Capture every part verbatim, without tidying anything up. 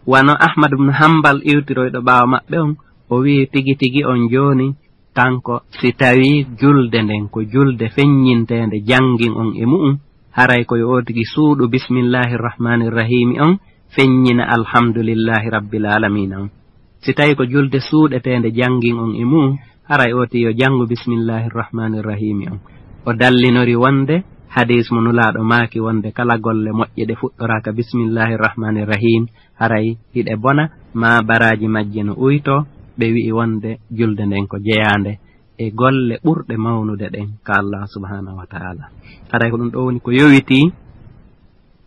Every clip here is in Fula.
Wano Ahmad ibn Hanbal iwtiroyɗo ɓaawo maɓɓe on, o wi'i tigi tigi on jooni, kanko si tawii julde nden ko julde feññinteende janngin on e mu'un, haray ko yo o tigi suuɗu bismillahi rahmani rahimi on, feññina alhamdulillahi rabbil alamina on. Si tawii ko julde suuɗeteende janngin on e mu'un, haray o tigi yo janngu bismillahi rahmani rahimi on. O dallinori wonde hadiis mo Nulaaɗo maaki wonde kala golle moƴƴe ɗe fuɗɗoraaka bismillahi rahmani rahim, haray hiɗe bona, maa baraaji majje no uytoo, ɓe wi'i wonde julde nden ko jeyaande e golle ɓurɗe mawnude ɗen ka Allah subhanahu wa ta'ala. Haray ko ɗum ɗo woni ko yowitii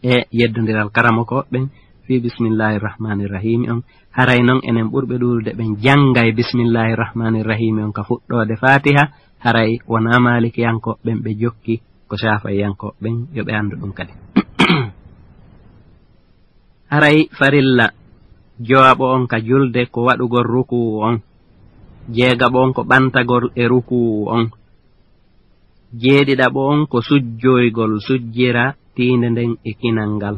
e yeddondiral karamokooɓe ɓen fii bismillahi rahmani rahimi on. Haray non enen ɓurɓe ɗuuɗude ɓen janngay bismillahi rahmani rahimi on ka fuɗɗoode Fatiha, haray wonaa maalikiyankooɓe ɓen ɓe jokki ko shaafa'iyankooɓe ɓen, yo ɓe anndu ɗum kadi. Haray farilla jowaɓo on ka julde ko waɗugol ruku'u on, jeegaɓo on ko ɓantagol e ruku'u on, jeeɗiɗaɓo on ko sujjoygol sujjira tiinde nden e kinal ngal,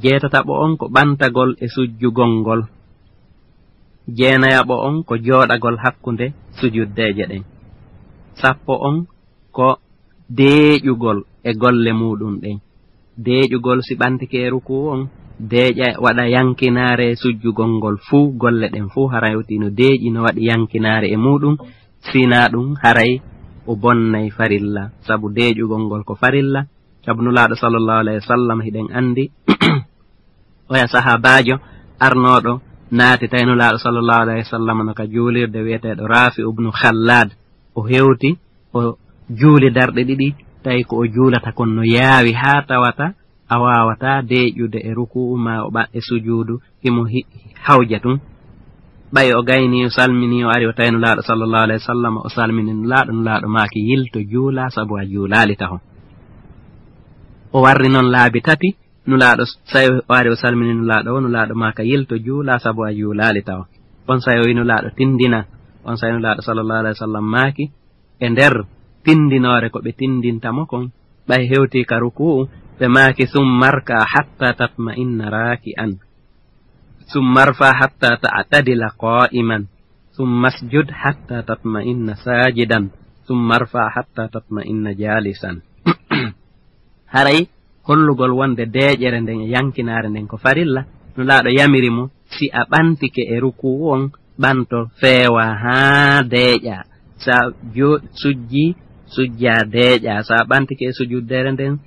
jeetataɓo on ko ɓantagol e sujjugol ngol, jeenayaɓo on ko jooɗagol hakkunde sujuddeeje ɗen, sappo on ko deeƴugol e golle muuɗum ɗen. Deeƴugol si ɓantike e rukuu on, deeƴa waɗa yankinaare e sujjugol ngol fuu, golle ɗen fuu haray o tino deeƴi no waɗi yankinaare e muuɗum, sinaa ɗum haray o bonnay farilla, sabu deeƴugol ngol ko farilla. Sabu Nulaaɗo sallallahu alayhi wa sallam, hiɗen anndi, oya sahaabaajo arnooɗo naati tawi Nulaaɗo sallallahu alayhi wa sallam no ka juulirde wi'eteeɗo Raafi ibnu Khallaad, o hewti, o juuli darɗe ɗiɗi, tawi ko o juulata kon no yaawi haa tawata a waawataa deeƴude e rukuu maa o ɓa-, e sujuudu, himo hi-, hawja tun. Ɓay o gaynii, o salminii, o ari, o tawi Nulaaɗo sallallahu alayhi wa sallam, o salmini Nulaaɗo, Nulaaɗo maaki, "Yilto juulaa, sabu a juulaali taho." O warri non laabi tati, Nulaaɗo, say o ari, o salmini Nulaaɗo o, Nulaaɗo maaka, "Yilto juulaa, sabu a juulaali taho." On say o wi Nulaaɗo, "Tindina." On say Nulaaɗo sallallahu alayhi wa sallam maaki, e nder tindinoore ko ɓe tindinta mo kon, ɓay hewtii ka rukuu, ɓe maaki, "Summa rka hatta tatma'inna raaki'an, summa rfa hatta ta'tadila qaa'iman, summa sjud hatta tatma'inna saajidan, summa rfa hatta tatma'inna jaalisan." Haray hollugol wonde deeƴere nden e yankinaare nden ko farilla, Nulaaɗo yamiri mo, si a ɓantike e rukuu on, ɓanto feewa haa deeƴa. Sa jo-, sujji, sujja deeƴa. Sa ɓantike e sujuddeere nden,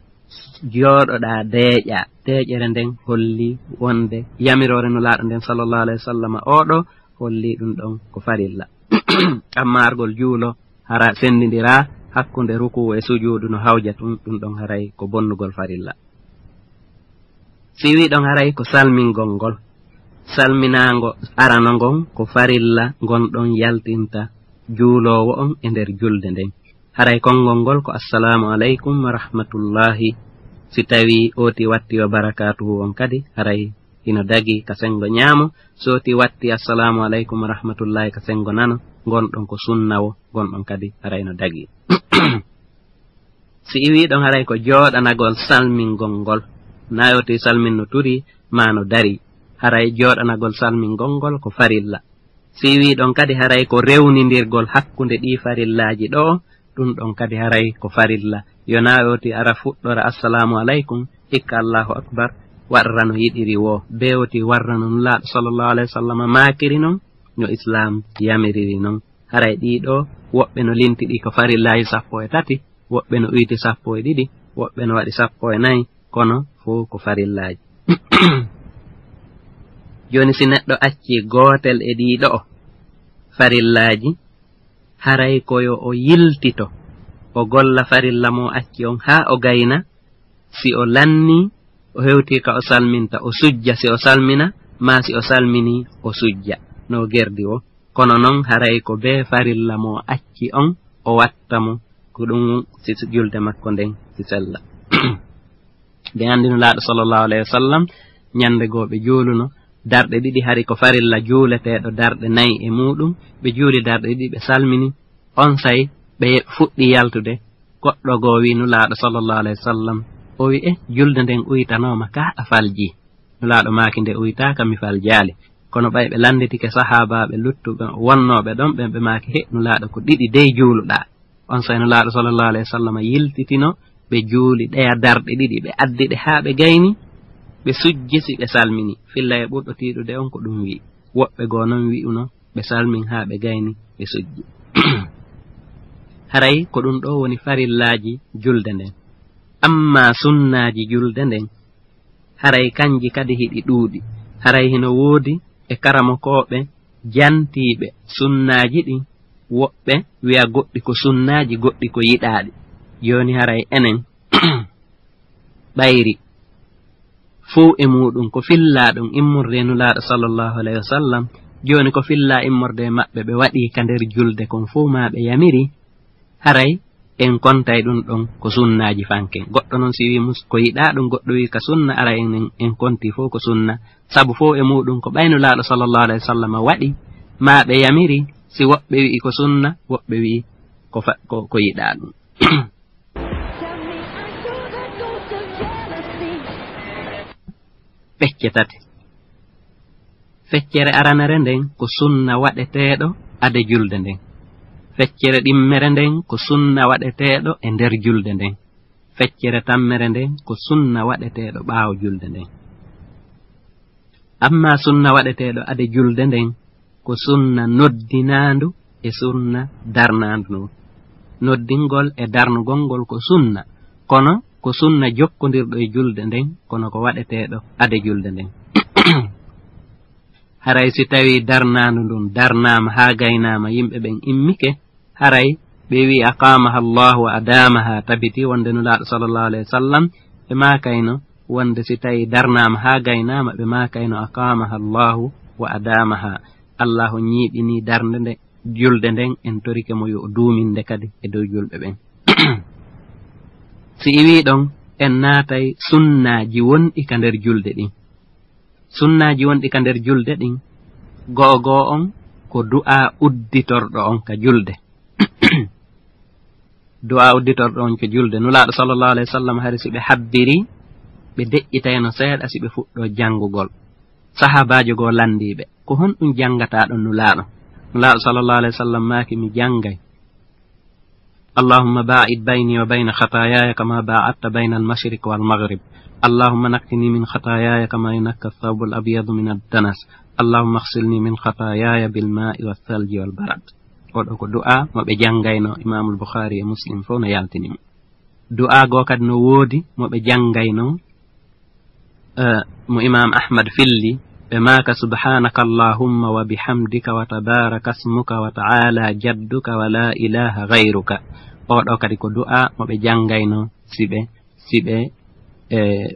jooɗoɗaa deeƴa. Deeƴere nden holli wonde yamiroore Nulaaɗo nden sallallahu alayhi wa sallam oo ɗoo holli ɗum ɗon ko farilla. Amma argol juulo hara senndindiraa hakkunde rukuu e sujuudu no hawja tun, ɗum ɗon haray ko bonnugol farilla. Si wii ɗon haray ko salmingol ngol. Salminaango arano ngon ko farilla ngon ɗon yaltinta juuloowo on e nder julde nden. Haray konngol ngol ko, "Assalaamu aleykum wa rahmatullaahi." Si tawii ooti watti wa barakaatuhu on kadi, haray hino dagii ka senngo ñaamo. So ooti watti, "Assalaamu aleykum wa rahmatullaahi," ka senngo nano, ngon ɗon ko sunnawo, ngon ɗon kadi haray no dagii. Si iwii ɗon haray ko jooɗanagol salmingol ngol, naa yotii salmin no turii maa no darii, haray jooɗanagol salmingol ngol ko farilla. Si iwii ɗon kadi haray ko rewnindirgol hakkunde ɗii farillaaji ɗoo, ɗum ɗon kadi haray ko farilla. Yo naa yotii ara fuɗɗora, "Assalaamu aleykum," hikka Allaahu akbar, waɗra no yiɗiri woo. Bee wotii warra no Nulaaɗo sallallahu alayhi wa sallam maakiri non, no Islaam yamiriri non. Haray ɗii ɗoo, woɓɓe no linti ɗi ko farillaaji sappo e tati, woɓɓe no uyti sappo e ɗiɗi, woɓɓe no waɗi sappo e nayi, kono fow ko farillaaji. Jooni, si neɗɗo accii gootel e ɗii ɗoo farillaaji, haray ko yo o yiltito, o golla farilla mo o acci on haa o gayna, si o lannii, o hewtii ka o salminta, o sujja si o salmina, maa si o salminii, o sujja, no gerdi o. Kono non, haray ko bee farilla mo o acci on, o watta mo, ko ɗum si julde makko nden si sella. Ɓe anndi Nulaaɗo sallallahu alayhi wa sallam, ñande goo ɓe juuluno darɗe ɗiɗi, hari ko farilla juuleteeɗo darɗe nayi e muuɗum, ɓe juuli darɗe ɗiɗi, ɓe salmini, onsay ɓe fuɗɗi yaltude. Goɗɗo goo wi Nulaaɗo sallallahu alayhi wa sallam, o wi, "E, julde nden uytanooma ka a faljii." Nulaaɗo maaki, "Nde uytaaka, mi fal jaali." Kono ɓay ɓe lannditike sahaabaaɓe luttuɓe wonnooɓe ɗon ɓen, ɓe maaki, "He, Nulaaɗo, ko ɗiɗi dey juuluɗaa." Onsay Nulaaɗo sallallahu alayhi wa sallam yiltitino, ɓe juuli ɗeya darɗe ɗiɗi, ɓe addi ɗe haa ɓe gayni, ɓe sujji si ɓe salmini. Filla e ɓurɗo tiiɗude on ko ɗum wi'i. Woɓɓe goo non wi'uno, ɓe salmin haa ɓe gayni, ɓe sujji. Haray ko ɗum ɗo woni farillaaji julde nden. Ammaa sunnaaji julde nden, haray kanji kadi hiɗi ɗuuɗi. Haray hino woodi e karamokooɓe jantiiɓe sunnaaji ɗin, woɓɓe wi'a goɗɗi ko sunnaaji, goɗɗi ko yiɗaaɗi. Jooni haray enen ɓayri fow e muuɗum ko fillaa ɗum immorde e Nulaaɗo sallallahu alayhi wa sallam. Jooni ko fillaa immorde e maɓɓe, ɓe waɗii ka nder julde kon fow maa ɓe yamiri, haray en kontay ɗum ɗon ko sunnaaji fanken. Goɗɗo non si wii mus ko yiɗaa ɗum, goɗɗo wii ka sunna, aray en, en, en konti fow ko sunna. Sabu fow e muuɗum ko ɓay Nulaaɗo sallallahu alayhi wa sallam waɗi, maa ɓe yamiri, si woɓɓe wi'i ko sunna, woɓɓe wi'i ko fa-, ko, ko yiɗaa ɗum. Pecce tati. Feccere aranere nden ko sunna waɗeteeɗo ade julde nden. Feccere ɗimmere nden ko sunna waɗeteeɗo e nder julde nden. Feccere tammere nden ko sunna waɗeteeɗo ɓaawo julde nden. Ammaa sunna waɗeteeɗo ade julde nden ko sunna noddinaandu e sunna darnaandu ndun. Noddingol e darnugol ngol ko sunna, kono ko sunna jokkondirɗo e julde nden, kono ko waɗeteeɗo ade julde nden. Haray si tawii darnaandu ndun darnaama haa gaynaama, yimɓe ɓen immike, haray ɓe wi'i, "Aqaamaha Allahu wa adaamaha," tabiti wonde Nulaaɗo sallallahu alayhi wa sallam ɓe maakayno wonde si tawii darnaama haa gaynaama, ɓe maakayno, "Aqaamaha Allahu wa adaamaha." Allahu ñiiɓinii darnde nde, julde nden, en torike mo yo o duuminde kadi e dow julɓe ɓen. Si iwii ɗon, en naatay sunnaaji wonɗi ka nder julde ɗin. Sunnaaji wonɗi ka nder julde ɗin, go'o go'o on ko du'aa udditorɗo on ka julde. Du'aa udditorɗo on ka julde. Nulaaɗo sallallahu alayhi wa sallam hari si ɓe habbiri, ɓe deƴƴitayno seeɗa si ɓe fuɗɗoo janngugol. Sahaabaajo goo lanndii ɓe, "Ko honɗum janngataa ɗon Nulaaɗo?" Nulaaɗo sallallahu alayhi wa sallam maaki, "Mi janngay, Allahumma baa'id bayni wa bayna khataayaya kama baa'adta bayna al-mashriq wal maghrib. Allahumma naqqini min khataayaya kama yunaqqa ath-thawbu al-abyadu min ad-danas. Allahumma ighsilni min khataayaya bil maa'i wath thalji wal barad." Oɗo ko du'aa mo ɓe janngayno, Imaamul Bukhaari e Muslim fow no yaltini mo. Du'aa goo kadi no woodi mo ɓe janngayno, eh, mo Imaam Ahmad filli, ɓe maaka, "Subhaanaka Allahumma wa bihamdika wa tabaaraka ismuka wa ta'aala jadduka wa laa ilaaha ghayruka." Oɗo kadi ko du'aa mo ɓe janngayno si ɓe, si ɓe, eh,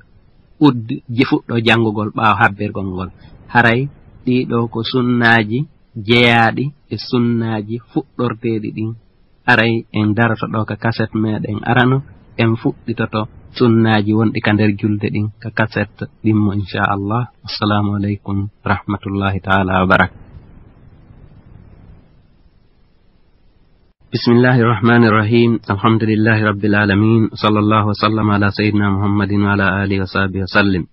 uddi, ji-, fuɗɗoo janngugol ɓaawo habbirgol ngol. Haray ɗii ɗoo ko sunnaaji jeyaaɗi e sunnaaji fuɗɗorteeɗi ɗin. Aray en daroto ɗoo ka kaset meɗen arano, en fuɗɗitoto sunnaaji wonɗi ka nder julde ɗin ka kaset ɗimmo, inchallah. Assalamu aleykum wa rahmatullahi taala wa barakatuh. Bismillahi rahmani rahim. Alhamdulillahi rabbil alamin. Sallallahu wa sallam ala sayyidina Muhammadin wa ala alihi wa sahbihi wa sallim.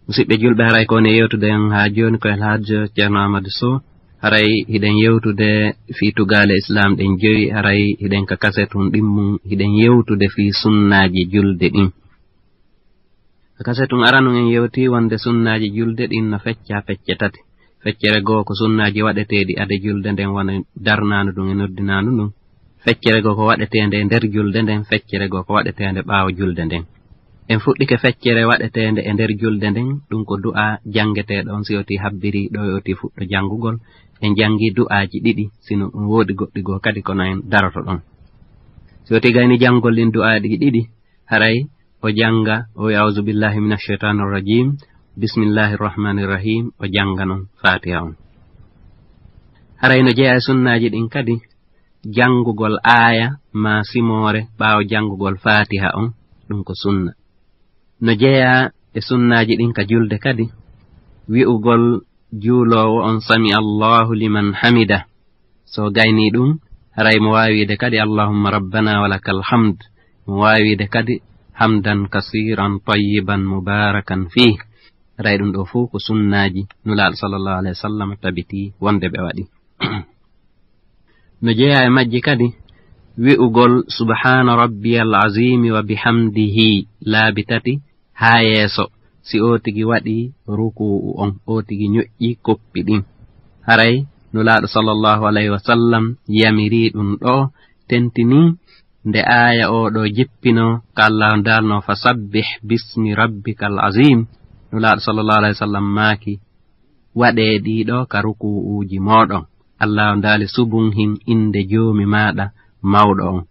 Musidɓe julɓe, haray ko woni e yewtude en haa jooni ko El Hadj Ceerno Amadou Sow. Haray hiɗen yewtude fii tugaale Islaam ɗen jowi, haray hiɗen ka kaset hun ɗimmum, hiɗen yewtude fii sunnaaji julde ɗin. Ka kaset hun aranun en yewti wonde sunnaaji julde ɗin no feccaa pecce tati. Feccere goo ko sunnaaji waɗeteeɗi ade julde nden, wano darnaandu ndun e noddinaandu ndun. Feccere goo ko waɗeteende e nder julde nden, feccere goo ko waɗeteende ɓaawo julde nden. En fuɗɗike feccere waɗeteende e nder julde nden, ɗum ko du'aa janngeteeɗo on. Si otii habbiri ɗo e otii fuɗɗo janngugol, en janngii du'aaji ɗiɗi, sino ɗum woodi goɗɗi goo kadi, kono en daroto ɗon. Si otii gayni janngugol ɗin du'aaji ɗiɗi, haray o jannga, o wi'a, "A'uuzu billaahi mina sheytaani rajiim, bismillaahi rahmaani rahiim," o jannga non Faatiha on. Haray no jeyaa e sunnaaji ɗin kadi, janngugol aaya maa simoore ɓaawo janngugol Faatiha on, ɗum ko sunna. No jeyaa e sunnaaji ɗin ka julde kadi, wi'ugol juuloowo on, "Sami Allahu liman hamida." So gaynii ɗum, haray mo waawi wi'ude kadi, "Allahumma rabbana wa lakal hamd." Mo waawi wi'ude kadi, "Hamdan kasiiran tayyiban mubaarakan fiih." Haray ɗum ɗo fof ko sunnaaji Nulaaɗo sallallahu alayhi wa sallam tabiti wonde ɓe waɗi. No jeyaa e majji kadi wi'ugol subhaana rabbiyal aziimi wa bihamdihi laabi tati haa yeeso, si o tigi waɗi rukuu'u on, o tigi ñoƴƴi koppi ɗin. Haray Nulaaɗo sallallahu alayhi wa sallam yamiri ɗum ɗo, tentini nde aaya o ɗo jippino, ka Allah daalno, "Fasabbih bismi rabbikal azim." Nulaaɗo sallallahu alayhi wa sallam maaki, "Waɗee ɗiɗo ka rukuu'uuji mooɗon." Allah daali, "Subunhin innde Joomi maaɗa mawɗo on."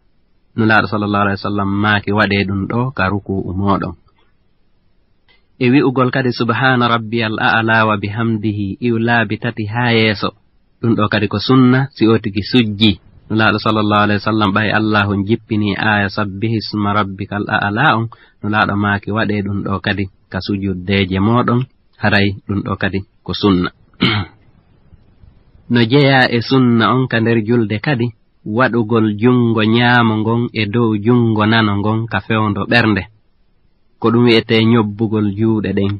Nulaaɗo sallallahu alayhi wa sallam maaki, "Waɗee ɗum ɗo ka rukuu'u mooɗon." E wi'ugol kadi, "Subhaana rabbiyal a'la wa bihamdihi," iw laabi tati haa yeeso. Ɗum ɗo kadi ko sunna si o tigi sujji. Nulaaɗo sallallahu alayhi wa sallam, ɓay Allahu jippini aaya "Sabbih isma rabbikal a'la" on, Nulaaɗo maaki, "Waɗee ɗum ɗo kadi ka sujuddeeje mooɗon." Haray ɗum ɗo kadi ko sunna. No jeyaa e sunna on ka nder julde kadi, waɗugol junngo ñaamo ngon e dow junngo nano ngon ka fewndo ɓernde. Ko ɗum wi'etee ñobbugol juuɗe ɗen.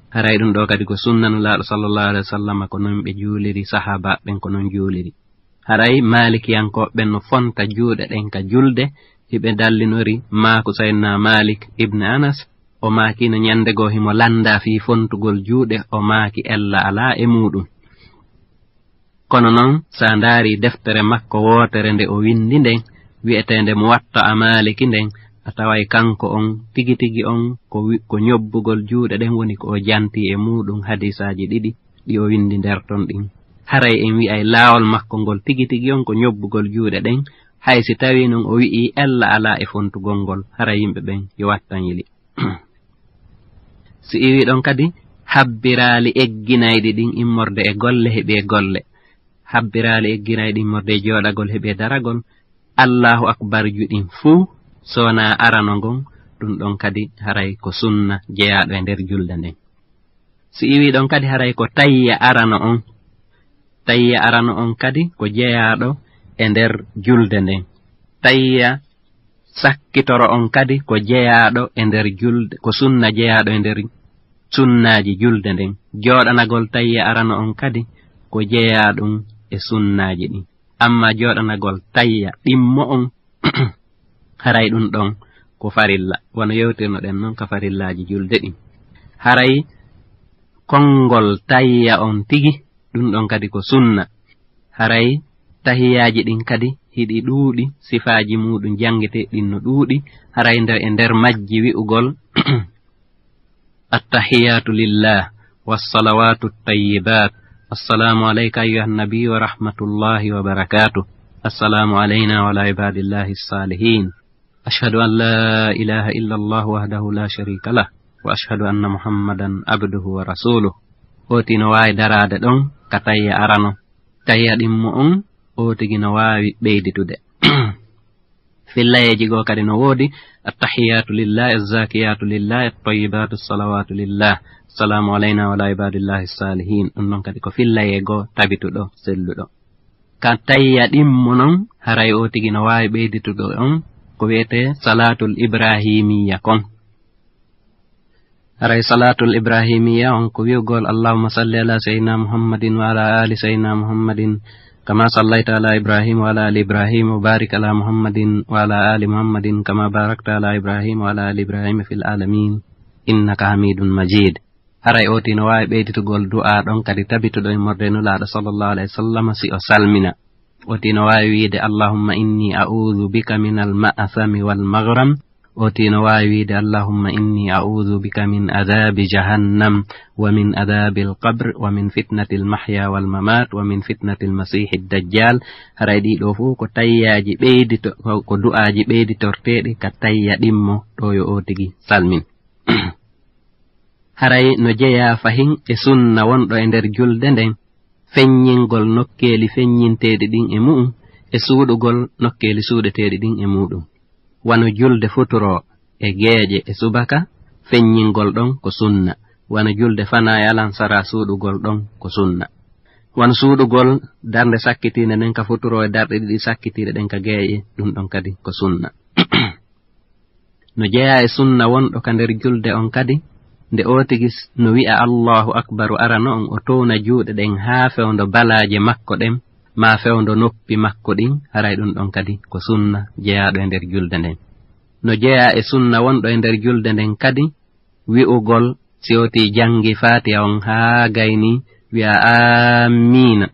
Haray ɗum ɗo kadi ko sunna Nulaaɗo sallallahu alayhi wa sallam, ko non ɓe juuliri, sahaabaaɓe ɓen ko non juuliri. Haray Maalikiyankooɓe ɓen no fonta juuɗe ɗen ka julde, hiɓe dallinori maaku Sayyidina Maalik ibn Anas, o maakino ñande goo himo lannda fii fontugol juuɗe, o maaki ella alaa e muuɗum. Kono non, si a ndaari deftere makko wootere nde o winndi nden, wi'eteende Muwatta'a Maaliki nden, a taway kanko on tigi tigi on ko wi-, ko ñobbugol juuɗe ɗen woni ko o janti e muuɗum hadiisaaji ɗiɗi ɗi o winndi nder ton ɗin. Haray en wi'ay laawol makko ngol tigi tigi on ko ñobbugol juuɗe ɗen, hay si tawii non o wi'ii ella alaa e fontugol ngol, haray yimɓe ɓen yo wattan yili. Si iwii ɗon kadi, habbiraali egginayɗi ɗin immorde e golle heɓi e golle. Habbiraali egginayɗi immorde e jooɗagol heɓi e daragol. Allahu akbarji ɗin fuu, so wonaa arano ngon, ɗum ɗon kadi haray ko sunna jeyaaɗo e nder julde nden. Si iwii ɗon kadi, haray ko tayya arano on. Tayya arano on kadi ko jeyaaɗo e nder julde nden. Tayya sakkitoro on kadi ko jeyaaɗo e nder julde, ko sunna jeyaaɗo e nder sunnaaji julde nden. Jooɗanagol tayya arano on kadi ko jeyaaɗum e sunnaaji ɗin. Amma jooɗanagol tayya ɗimmo on, haray ɗum ɗon ko farilla. Wano yewtirnoɗen non ka farillaaji julde ɗin. Haray konngol tayya on tigi, ɗum ɗon kadi ko sunna. Haray tahiyaaji ɗin kadi hiɗi ɗuuɗi, sifaaji muuɗum janngeteeɗi ɗin no ɗuuɗi. Haray nder, e nder majji wi'ugol, "Attahiyatu lillah, wassalawatu tayyibat. Assalamu alayka ayyuhan nabi wa rahmatullahi wa barakatuh. Assalamu alayna wa ala ibadillahi salihin. Ashhadu an la ilaha illa Allah wahdahu la sharika lah, wa ashhadu anna Muhammadan abduhu wa rasuluh." Hooti no waawi daraade ɗon ka tayya arano. Tayya ɗimmo on, o tigi no waawi ɓeyditude. Fillayeeji goo kadi no woodi, "Attahiyatu lillah, azzakiyatu lillah, attayyibatu salawatu lillah. Assalamu alayna wa ala ibadillahi salihin." Ɗum ɗon kadi ko fillayee goo tabituɗo, selluɗo. Ka tayya ɗimmo non, haray o tigi no waawi ɓeyditude on ko wi'etee salatul ibrahimiyya kon. Haray salatul ibrahimiyya on ko wi'ugol, "Allahumma salli ala sayyidina Muhammadin wa ala ali sayyidina Muhammadin, kama sallaita ala Ibrahim wa ala ali Ibrahim, wa barik ala Muhammadin wa ala ali Muhammadin, kama barakta ala Ibrahim wa ala ali Ibrahim fil alamin, innaka hamidun majid." Haray o tigi no waawi ɓeyditugol du'aa ɗon kadi tabituɗo immorde Nulaaɗo sallallahu alayhi wa sallam si o salmina. O tigi no waawi wiide, "Allahumma inni a'udhu bika minal ma'asami wal maghram." O tigi no waawi wiide, "Allahumma inni a'udhu bika min adhabi jahannam, wa min adhabil qabr, wa min fitnatil mahya wal mamat, wa min fitnatil masihid dajjal." Haray ɗii ɗoo fof ko tayyaaji ɓeydito-, ko, ko du'aaji ɓeyditorteeɗi ka tayya ɗimmo ɗo yo o tigi salmin. Haray no jeyaa fahin e sunna wonɗo e nder julde nden, feññingol nokkeeli feññinteeɗi ɗin e mu'um, e suuɗugol nokkeeli suuɗeteeɗi ɗin e muuɗum. Wano julde futuro e geeƴe e subaka, feññingol ɗon ko sunna. Wano julde fanaa e alansara, suuɗugol ɗon ko sunna. Wano suuɗugol darnde sakkitiinde nden ka futuro e darɗe ɗiɗi sakkitiiɗe ɗen ka geeƴe, ɗum ɗon kadi ko sunna. No jeyaa e sunna wonɗo ka nder julde on kadi, Nde o tigi s-, no wi'a Allahu Akbaru arano on, o towna juuɗe ɗen haa fewndo balaaje makko ɗen, maa fewndo noppi makko ɗin, haray ɗun ɗon kadi ko sunna jeyaaɗo e nder julde nden. No jeyaa e sunna wonɗo e nder julde nden kadi, wi'ugol si o tii janngi Faatiha on haa gayni, wi'a aamiina.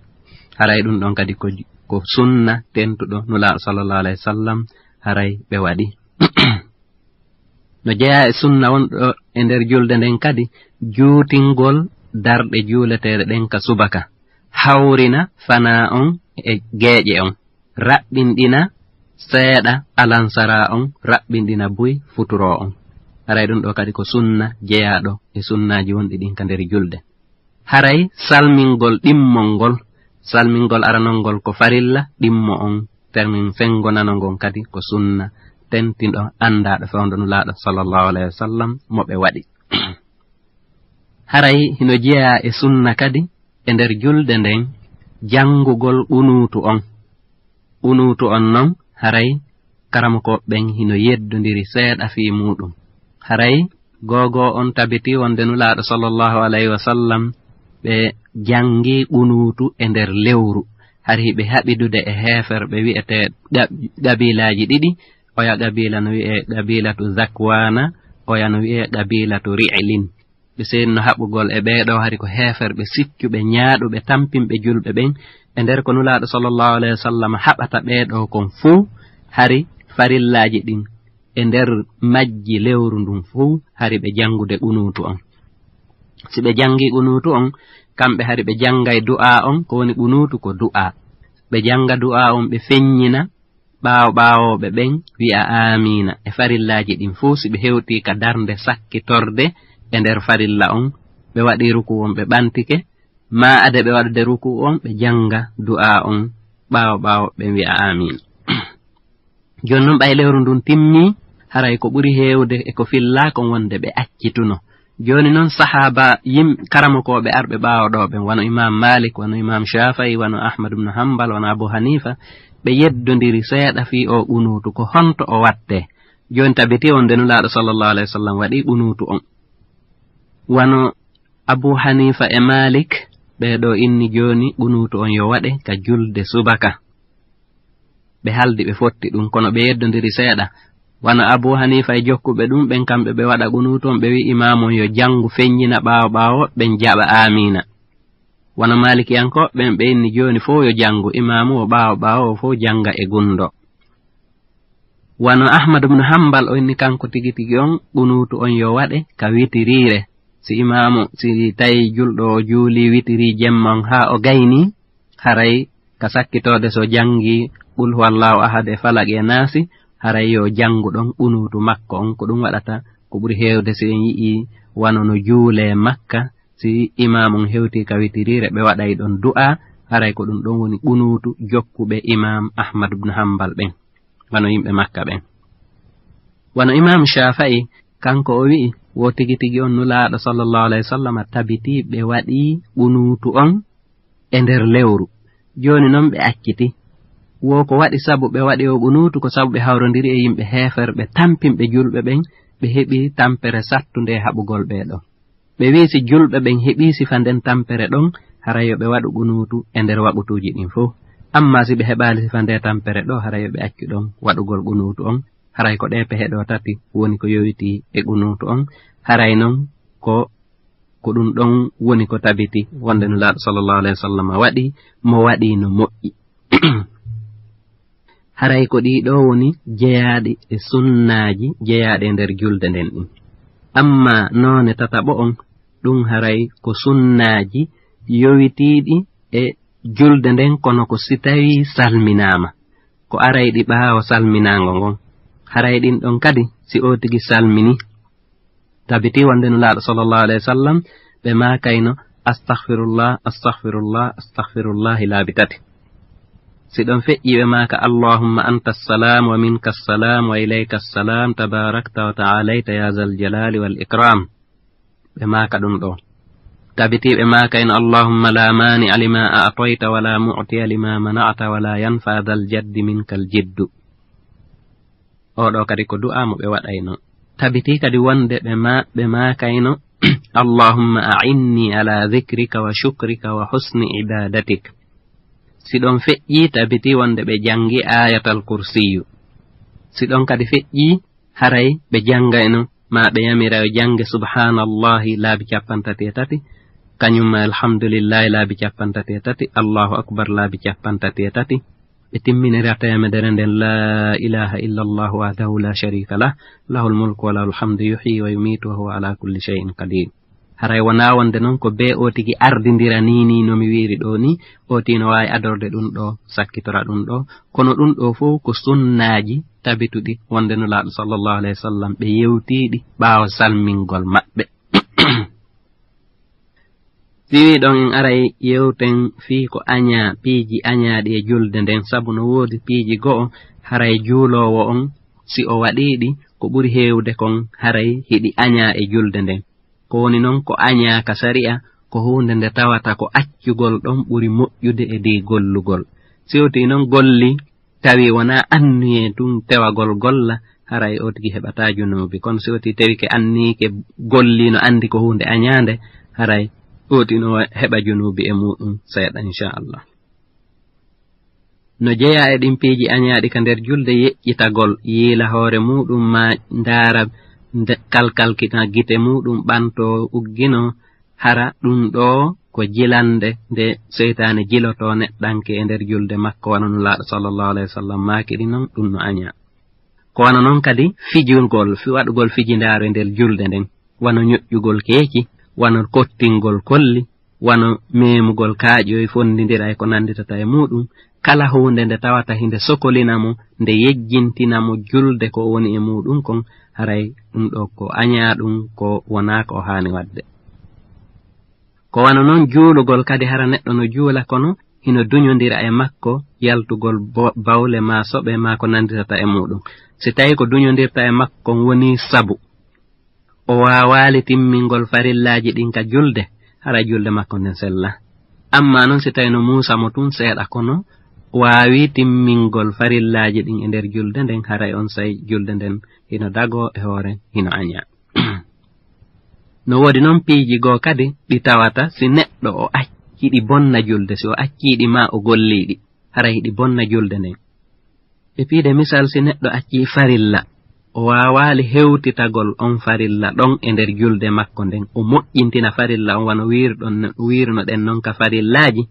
Haray ɗun ɗon kadi ko, ko sunna tentuɗo Nulaaɗo sallallahu alayhi wa sallam, haray ɓe waɗi. No jeyaa e sunna wonɗo e nder julde nden kadi, juutingol darɗe juuleteeɗe ɗen ka subaka, hawrina fanaa on e geeƴe on, raɓɓinɗina seeɗa alansaraa on, raɓɓinɗina buy futuroo on. Haray ɗun ɗoo kadi ko sunna jeyaaɗo e sunnaaji wonɗi ɗin ka nder julde. Haray salmingol ɗimmol ngol, salmingol aranol ngol ko farilla, ɗimmo on termin sengo nano ngon kadi ko sunna tentinɗo anndaaɗo fewndo Nulaaɗo sallallahu alayhi wa sallam mo ɓe waɗi. Haray hino jeyaa e sunna kadi e nder julde nden janngugol qunuutu on. Qunuutu on non, haray karamokooɓe ɓen hino yeddondiri seeɗa fii muuɗum. Haray googoo on tabitii wonde Nulaaɗo sallallahu alayhi wa sallam ɓe janngi qunuutu e nder lewru. Hari hiɓe haɓidude e heeferɓe wi'etee qa-, qabiilaaji ɗiɗi. Oya qabiila no wi'ee qabiilatu Zakwaana, oya no wi'ee qabiilatu Ri'lin. Ɓe seenno haɓugol e ɓee ɗoo, hari ko heeferɓe siccuɓe, ñaaɗuɓe, tampinɓe julɓe ɓen. E nder ko Nulaaɗo sallallahu alayhi wa sallam haɓata ɓee ɗoo kon fow, hari farillaaji ɗin, e nder majji lewru ndun fow, hari ɓe janngude qunuutu on. Si ɓe janngii qunuutu on, kamɓe hari ɓe janngay du'aa on, ko woni qunuutu ko du'aa. Ɓe jannga du'aa on, ɓe feññina, ɓaawo ɓaawooɓe ɓen wi'a aamiina. E farillaaji ɗin fow, si ɓe hewtii ka darnde sakkitorde e nder farilla on, ɓe waɗii rukuu on, ɓe ɓantike, maa ade ɓe waɗude rukuu on, ɓe jannga du'aa on, ɓaawo ɓaawooɓe ɓen wi'a aamiina. Jooni non, ɓay lewru ndun timmii, haray ko ɓuri heewde e ko fillaa kon wonde ɓe accituno. Jooni non, sahaaba, yim-, karamokooɓe arɓe ɓaawo ɗoo ɓen, wano Imaam Maalik, wano Imaam Shaafi'i, wano Ahmad ibn Hanbal, wano Abu Haniifa, ɓe yeddondiri seeɗa fii oo qunuutu, ko honto o wattee. Jooni tabitii wonde Nulaaɗo sallallahu alayhi wa sallam waɗii qunuutu on. Wano Abu Haniifa e Maalik, ɓee ɗoo inni jooni qunuutu on yo waɗe ka julde subaka. Ɓe haldi ɓe fotti ɗun, kono ɓe yeddondiri seeɗa. Wano Abu Haniifa e jokkuɓe ɗun ɓen, kamɓe ɓe waɗa qunuutu on, ɓe wi'i imaamu on yo janngu feññina ɓaawo ɓaawo, ɓen jaɓa aamiina. Wano Maalikiyankooɓe ɓen, ɓe inni jooni fow yo janngu, imaamu o ɓaawo ɓaawo o fow jannga e gunndoo. Wano Ahmad ibn Hanbal, o inni kanko tigi tigi on, qunuutu on yo waɗe ka witiriire. Si imaamu, si tawi julɗo o juulii witirii jemma on haa o gaynii, haray ka sakkitoode so janngi Qul huwallahu ahad e Falaq e Naasi, haray yo janngu ɗon qunuutu makko on. Ko ɗun waɗata ko ɓuri heewde si en yi'ii wano no juulee Makka, si imaam on hewtii ka witiriire, ɓe waɗay ɗon du'aa, haray ko ɗun ɗon woni qunuutu jokkuɓe imaam Ahmad ibn Hanbal ɓen, wano yimɓe Makka ɓen. Wano Imaam Shaafa'i, kanko o wi'i, wo tigi tigi on Nulaaɗo sallallahu alayhi wa sallam tabitii ɓe waɗii qunuutu on e nder lewru. Jooni non ɓe acciti. Wo ko waɗi sabu ɓe waɗi o qunuutu, ko sabu ɓe hawrondiri e yimɓe heeferɓe, tampinɓe julɓe ɓen, ɓe heɓi tampere sattunde e haɓugol ɓee ɗoo. Ɓe wi'i si julɓe ɓen heɓii sifa nden tampere ɗon, haray yo ɓe waɗu qunuutu e nder waqutuuji ɗin fow. Ammaa si ɓe heɓaali sifa ndee tampere ɗoo, haray yo ɓe accu ɗon waɗugol qunuutu on. Haray ko ɗee pehe ɗoo tati woni ko yowitii e qunuutu on. Haray non ko, ko ɗun ɗon woni ko tabiti wonde Nulaaɗo sallallahu alayhi wa sallam waɗi, mo waɗi no moƴƴi. Haray ko ɗii ɗoo woni jeyaaɗi e sunnaaji jeyaaɗi e nder julde nden ɗin. Ammaa noone tataɓo on, ɗun haray ko sunnaaji yowitiiɗi e julde nden, kono ko si tawii salminaama, ko arayɗi ɓaawo salminaango ngon. Haray ɗin ɗon kadi, si oo tigi salmini, tabitii wonde Nulaaɗo sallallahu alayhi wa sallam, ɓe maakayno, "Astaghfirullah, astaghfirullah, astaghfirullah," laabi tati. Si ɗon feƴƴi, ɓe maaka, "Allahumma anta salam wa minka salam wa ilayka salam, tabarakta wa ta'alayta ya zal jalali wal ikram." Ɓe maaka ɗun ɗoo. Tabitii ɓe maakayno, "Allahumma la mani'a lima a'tayta wa la mu'tiya lima mana'ta wa la yanfa dhal jaddi minkal jiddu." Oo ɗoo kadi ko du'aa mo ɓe waɗayno. Tabitii kadi wonde ɓe ma-, ɓe maakayno, "Allahumma a'inni ala dhikrika wa shukrika wa husni ibadatik." Si ɗon feƴƴi, tabiti wonde ɓe janngi Ayatal Kursiyu. Si ɗon kadi feƴƴi, haray ɓe janngayno, ma ɓe yamira yo jannge Subhaanallahi laabi cappanɗe tati e tati, kañum ma Alhamdulillahi laabi cappanɗe tati e tati, Allahu Akbar laabi cappanɗe tati e tati, ɓe timminira teemedere nden, "Laa ilaaha illa Allahu wahdahu laa shariika lah, lahul mulku wa lahul hamdu, yuhyi wa yumiitu wa huwa alaa kulli shay'in qadiir." Haray wonaa wonde non ko bee oo tigi ardindira nii, nii no mi wiiri ɗoo nii, oo tigi no waawi adorde ɗum ɗoo, sakkitora ɗum ɗoo. Kono ɗum ɗoo fof ko sunnaaji tabituɗi wonde Nulaaɗo sallallahu alayhi wa sallam ɓe yewtii ɗi ɓaawo salmingol maɓɓe. Si wii ɗon en aray yewten fii ko añaa, piiji añaaɗi e julde nden, sabu no woodi piiji go'o haray juuloowo on, si o waɗii ɗi, ko ɓuri heewde kon haray hiɗi añaa e julde nden. Ko woni non ko añaa ka sari'a, ko huunde nde tawata ko accugol ɗon ɓuri moƴƴude e ndii gollugol. Si o tii non golli, tawi wonaa anniyee tun tewagol golla, haray o tigi heɓataa junuubi. Kono si o tii tewike anniyike golli no anndi ko huunde añaande, haray o tigi no heɓa junuubi e muuɗum seeɗa, inchallah. No jeyaa e ɗin piiji añaaɗi ka nder julde, yeƴƴitagol, yiila hoore muuɗum, maa ndaara nde kalkalkita gite muuɗum, ɓanto uggino, hara ɗum ɗoo ko jilannde nde seytaane jilotoo neɗɗanke e nder julde makko, wano Nulaaɗo sallallahu alayhi wa sallam maaki ɗi non, ɗum no añaa. Ko wano non kadi fijugol, fi-, waɗugol fijindaaru e nder julde nden, wano ñoƴƴugol keeci, wano kottingol kolli, wano memugol kaaƴoy, fonndindira e ko nannditata e muuɗum, kala huunde nde tawata hinde sokolina mo, nde yejjintina mo julde ko woni e muuɗum kon, haray ɗum ɗoo ko añaa ɗum, ko wonaa ko o haani waɗde. Ko wano non juulugol kadi, hara neɗɗo no juula, kono hino duñondira e makko yaltugol bo-, bawle maa soɓe maa ko nannditata e muuɗum. Si tawii ko duñondirta e makko kon woni sabu o waawaali timmingol farillaaji ɗin ka julde, hara julde makko nden sella. Ammaa non si tawii no muusa mo tun seeɗa, kono waawi timmingol farillaaji ɗin e nder julde nden, haray on say julde nden hino dagoo e hoore, hino añaa. No woodi non piiji goo kadi ɗi tawata si neɗɗo o accii ɗi bonna julde, si o accii ɗi maa o gollii ɗi, haray hiɗi bonna julde nden. E piide misal, si neɗɗo accii farilla, o waawaali hewtitagol on farilla ɗon e nder julde makko nden, o moƴƴintina farilla on wano wiirɗon, wiirnoɗen non ka farillaaji,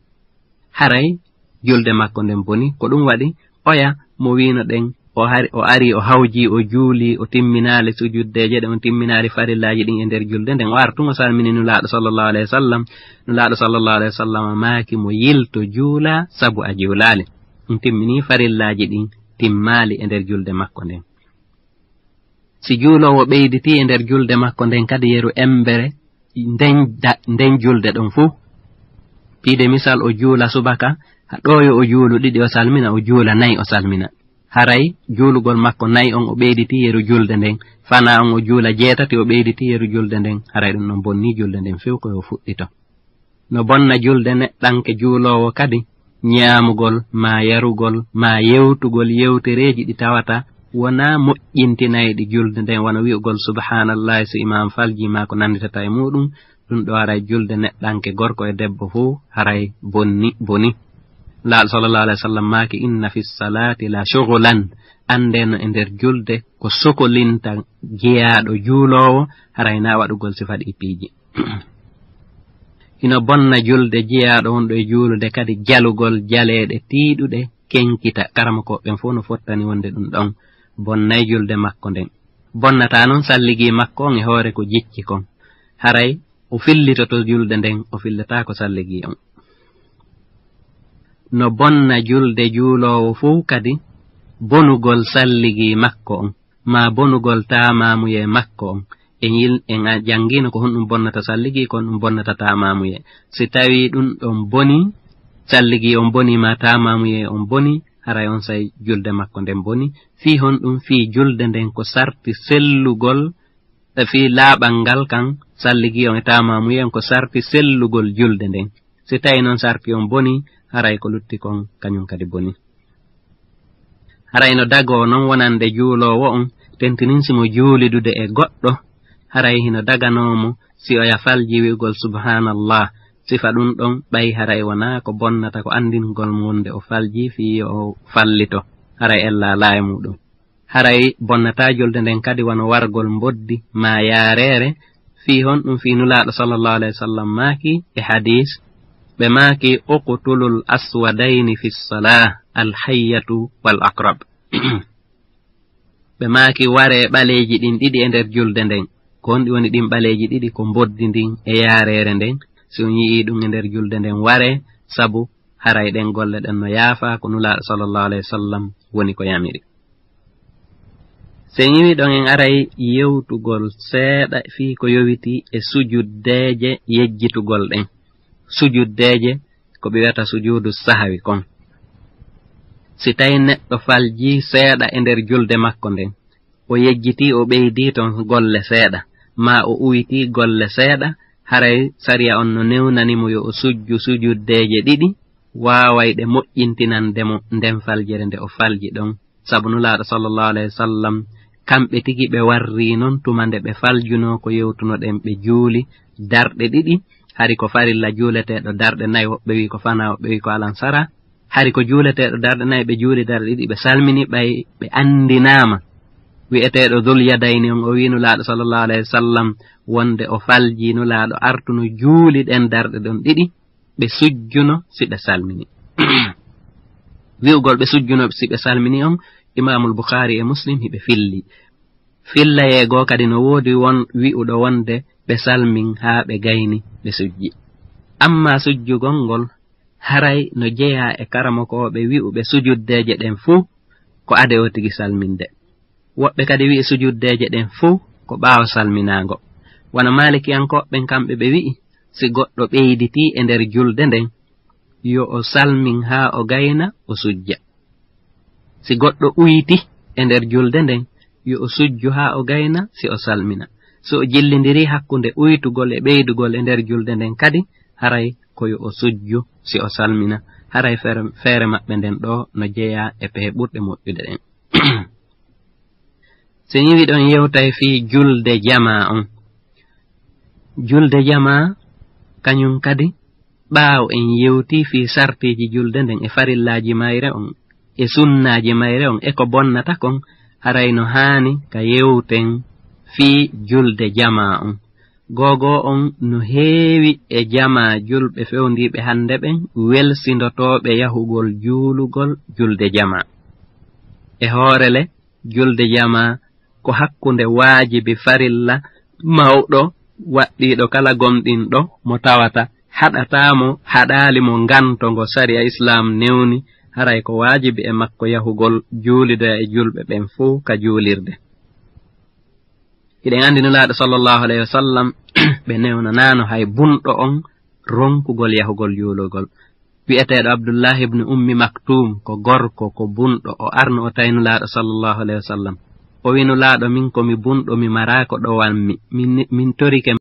haray julde makko nden boni. Ko ɗum waɗi oya mo wiino ɗen, o hari, o ari, o hawji, o juuli, o timminaali sujuddeeje ɗen, o timminaali farillaaji ɗin e nder julde nden, o ara tun o salmini Nulaaɗo sallallahu alayhi wa sallam. Nulaaɗo sallallahu alayhi wa sallam maaki mo, "Yilto juula, sabu a juulaali." Ɗum timmini farillaaji ɗin, timmaali e nder julde makko nden. Si juuloowo ɓeyditii e nder julde makko nden kadi yeru embere nden da-, nden julde ɗon fuu. Piide misal, o juula subaka, ha ɗoo yo o juulu ɗiɗi o salmina, o juula nayi o salmina. Haray juulugol makko nayi on o ɓeyditii yeru julde nden. Fanaa on o juula jeetati o ɓeyditii yeru julde nden. Haray ɗum ɗon bonnii julde nden few ko yo fuɗɗito. No bonna julde neɗɗanke juuloowo kadi, ñaamugol, maa yarugol, maa yewtugol yewtereeji ɗi tawata wonaa moƴƴintinayɗi julde nden, wano wi'ugol subhaanallahi so imaam falji maa ko nannditata e muuɗum, ɗum ɗo haray julde neɗɗanke gorko e debbo fuu haray bonni, boni. Laaɗo sallallahu alaihi wasallam maaki, "Inna fi salaati la shughlan." Anndee no e nder julde ko sokolinta jeyaaɗo juuloowo, haray na waɗugol sifa ɗi piiji. Hino bonna julde jeyaaɗo wonɗo e juulude kadi jalugol jaleeɗe tiiɗuɗe kenkita. Karamokooɓe ɓen fof no fottani wonde ɗum ɗon bonnay julde makko nden. Bonnataa non salligi makko on e hoore ko jicci kon. Haray o fillitoto julde nden, o fillataako salligi on. No bonna julde juuloowo fof kadi bonugol salligi makko on, maa bonugol taamaamuyee makko on. En yil-, en a-, janngiino ko honɗum bonnata salligi, ko honɗum bonnata taamaamuyee. Si tawii ɗum ɗon boni, salligi on boni, maa taamaamuyee on boni, haray on say julde makko nden boni. Fii honɗum? Fii julde nden ko sarti sellugol, e fii laaɓal ngal kan, salligi on e taamaamuyee on ko sarti sellugol julde nden. Si tawii non sarti on boni, haray ko lutti kon kañum kadi boni. Haray no dagoo non wonande juuloowo on, tentinin si mo juulidude e goɗɗo, haray hino daganoo mo si oya falji wi'ugol subhaanallah. Sifa ɗun ɗon, ɓay haray wonaa ko bonnata ko anndingol mo wonde o falji fii yo o fallito, haray ella laayi muuɗum. Haray bonnataa julde nden kadi wano wargol mboddi maa yaareere. Fii honɗum? Fii Nulaaɗo sallallahu alayhi wa sallam maaki e hadiis, ɓe maaki, "Uqtulul aswadayni fi salah, al hayyatu wal aqrab." Ɓe maaki, "Waree ɓaleeji ɗin ɗiɗi e nder julde nden." Ko honɗi woni ɗin ɓaleeji ɗiɗi? Ko mboddi ndin e yaareere nden. Si on yi'ii ɗum e nder julde nden, waree, sabu haray ɗen golle ɗen no yaafaa, ko Nulaaɗo sallallahu alayhi wa sallam woni ko yamiri. Si en iwii ɗon, en aray yewtugol seeɗa fii ko yowitii e sujuddeeje yejjitugol ɗen, sujuddeeje ko ɓe wi'ata sujuudu sahawi kon. Si tawi neɗɗo faljii seeɗa e nder julde makko nden, o yejjitii, o ɓeydii ton golle seeɗa, maa o uwitii golle seeɗa, haray sariya on no newnani mo yo o sujju sujuddeeje ɗiɗi, waaway ɗe moƴƴintinande mo nden faljere nde o falji ɗon. Sabu Nulaaɗo sallallahu alayhi wa sallam, kamɓe tigi ɓe warrii non tuma nde ɓe faljunoo ko yewtunoɗen, ɓe juuli darɗe ɗiɗi, hari ko farilla juuleteeɗo darɗe nayi, woɓɓe wi'i ko fanaa, woɓɓe wi'i ko alan sara. Hari ko juuleteeɗo darɗe nayi, ɓe juuli darɗe ɗiɗi, ɓe salmini, ɓay ɓe anndinaama. Wi'eteeɗo Dul Yadayni on, o wi'i Nulaaɗo sallallahu alayhi wa sallam wonde o faljii Nulaaɗo artuno juuli ɗen darɗe ɗon ɗiɗi, ɓe sujjuno si ɓe salmini. Wi'ugol ɓe sujjuno si ɓe salmini on, Imaamul Bukhaari e Muslim hiɓe filli. Fillayee goo kadi no woodi won wi'uɗo wonde ɓe salmin haa ɓe gayni ɓe sujji. Ammaa sujjugol ngol haray no jeyaa e karamokooɓe wi'uɓe sujuddeeje ɗen fuu ko ade o tigi salminde. Woɓɓe kadi wi'i sujuddeeje ɗen fuu ko ɓaawo salminaango. Wano Maalikiyankooɓe ɓen, kamɓe ɓe wi'i, si goɗɗo ɓeyditii e nder julde nden, yo o salmin haa o gayna, o sujja. Si goɗɗo uyti e nder julde nden, yo o sujju haa o gayna, si o salmina. Si o jillindirii hakkunde uytugol e ɓeydugol e nder julde nden kadi, haray ko yo o sujju si o salmina. Haray feere, feere maɓɓe nden ɗoo no jeyaa e pehe ɓurɗe moƴƴude ɗen. Si en iwii ɗon, yewtay fii julde jamaa on. Julde jamaa, kañun kadi, ɓaawo en yewtii fii sartiiji julde nden e farillaaji mayre on e sunnaaji mayre on e ko bonnata kon, haray no haani ka yewten fii julde jamaa on. Googoo on no heewi e jamaa julɓe fewndiiɓe hannde ɓen welsindotooɓe yahugol juulugol julde jamaa. E hoore le, julde jamaa ko hakkunde waajibi farilla mawɗo waɗɗiiɗo kala gomɗinɗo mo tawata haɗataa mo, haɗaali mo nganto ngo sariya Islaam newni, haray ko waajibi e makko yahugol juulidoya e julɓe ɓen fow ka juulirde. Hiɗen anndi Nulaaɗo sallallahu alayhi wa sallam, ɓe newnanaano hay bunɗo on ronkugol yahugol juulugol. Wi'eteeɗo Abdullahi ibn Ummi Maktum, ko gorko, ko bunɗo, o arno o tawi Nulaaɗo sallallahu alayhi wa sallam. O wi, "Nulaaɗo, min ko mi bunɗo, mi maraa ko ɗowanmi. Min, min torike